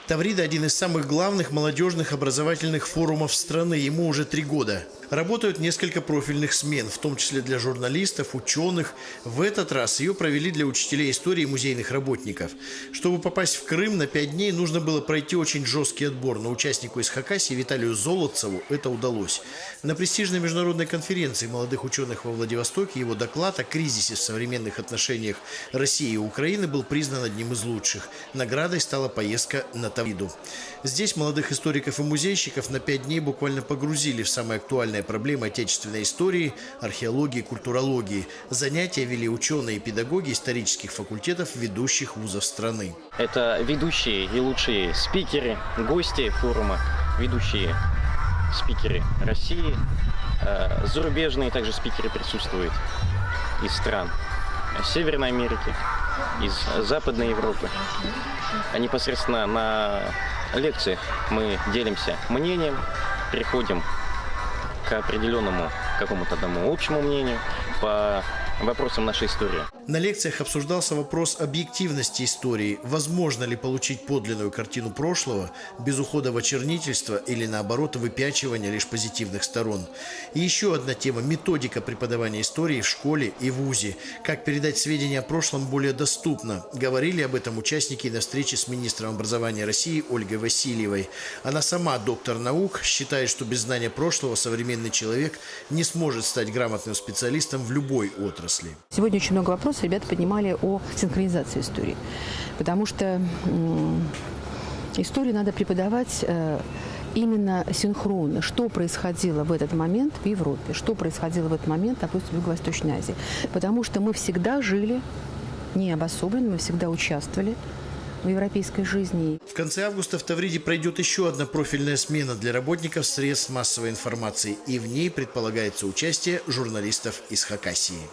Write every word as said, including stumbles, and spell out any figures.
Таврида — один из самых главных молодёжных образовательных форумов страны. Ему уже три года. Работают несколько профильных смен, в том числе для журналистов, учёных. В этот раз её провели для учителей истории и музейных работников. Чтобы попасть в Крым на пять дней, нужно было пройти очень жёсткий отбор, но участнику из Хакасии Виталию Золотцеву это удалось. На престижной международной конференции молодых учёных во Владивостоке его доклад о кризисе в современных отношениях России и Украины был признан одним из лучших. Наградой стала поездка на Тавриду. Здесь молодых историков и музейщиков на пять дней буквально погрузили в самые актуальные проблемы отечественной истории, археологии, культурологии. Занятия вели учёные и педагоги исторических факультетов ведущих вузов страны. Это ведущие и лучшие спикеры, гости форума, ведущие спикеры России, э, зарубежные также спикеры присутствуют из стран Северной Америки, из Западной Европы. А непосредственно на лекциях мы делимся мнением, приходим к определённому какому-то одному общему мнению по вопросам нашей истории. На лекциях обсуждался вопрос объективности истории. Возможно ли получить подлинную картину прошлого без ухода в очернительство или, наоборот, выпячивание лишь позитивных сторон? И ещё одна тема — методика преподавания истории в школе и вузе. Как передать сведения о прошлом более доступно? Говорили об этом участники на встрече с министром образования России Ольгой Васильевой. Она сама доктор наук, считает, что без знания прошлого современный человек не сможет стать грамотным специалистом в любой отрасли. Сегодня очень много вопросов ребята поднимали о синхронизации истории. Потому что, м, историю надо преподавать, э, именно синхронно, что происходило в этот момент в Европе, что происходило в этот момент, допустим, в Юго-Восточной Азии. Потому что мы всегда жили не обособленно, мы всегда участвовали в европейской жизни. В конце августа в Тавриде пройдёт ещё одна профильная смена для работников средств массовой информации, и в ней предполагается участие журналистов из Хакасии.